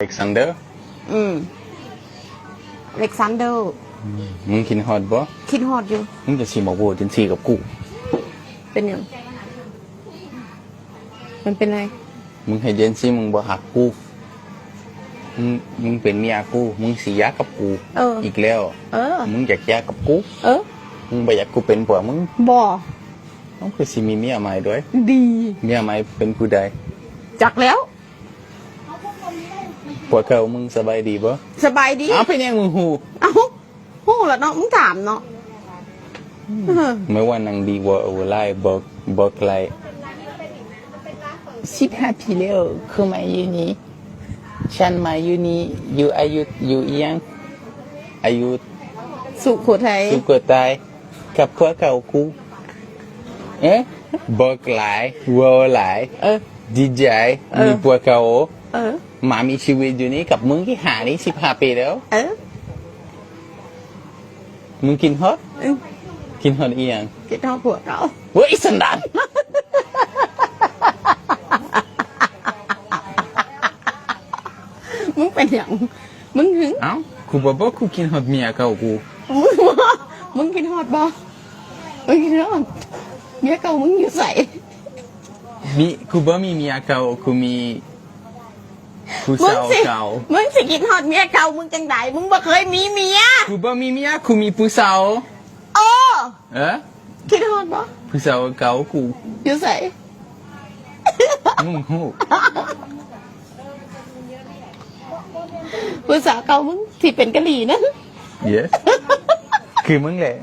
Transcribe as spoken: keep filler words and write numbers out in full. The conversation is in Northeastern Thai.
เล็กซานเดอร์ อืม เล็กซานเดอร์ มึงคิดฮอดบ่ คิดฮอดอยู่ มึงจะสิมาเว้าจังซี่กับกู เป็นหยัง มันเป็นไร มึงเฮ็ดจังซี่ มึงบ่ฮักกู มึงมึงเป็นเมียกู มึงสิหย่ากับกู เออ อีกแล้ว เออ มึงอยากหย่ากับกู เออ มึงบ่อยากกูเป็นผัวมึง บ่ มึงคือสิมีเมียใหม่ด้วย ดี เมียใหม่เป็นผู้ใด จักแล้ว ผัวเก่ามึงสบายดีบ่ สบายดี อ้าวเป็นหยังมึงฮู้ เอ้าฮู้แล้วเนาะ มึงถามเนาะ เออ ไม่ว่านังดีว่าโอไลบอกบอกไลสิบห้าปีแล้วคือมาอยู่นี่ ฉันมาอยู่นี่ อยู่อายุอยู่อีหยัง อายุ สุโขทัย สุโขทัยกับผัวเก่ากู เอ๊ะบอกหลายเว่าหลาย เออ ดีใจ เออ มีผัวเก่า เออ มามีชีวิตอยู่นี่กับมึงที่หานี่สิบห้าปีแล้ว เออ มึงคิดฮอด เออ คิดฮอดอีหยัง คิดฮอดผัวเก่า เว้ยสันดาน มึงเป็นหยัง มึงหึง เอ้ากูบอกว่ากูคิดฮอดเมียเก่ากู มึงคิดฮอดบ่ มึงคิดฮอด เมียเก่ามึงอยู่ไส มีกูบ่มีเมียเก่ากูมีผู้ มึง สาว สิ เก่า มึงสิคิดฮอดเมียเก่ามึงจังใด มึงบ่เคยมีเมีย กูบ่มีเมียกูมีผู้สาว โอ้ เออ คิดฮอดบ่ ผู้สาวเก่ากู อยู่ไส มึงฮู้ ผู้สาวเก่ามึงที่เป็นกะหรี่นั่น yes คือมึงแหละ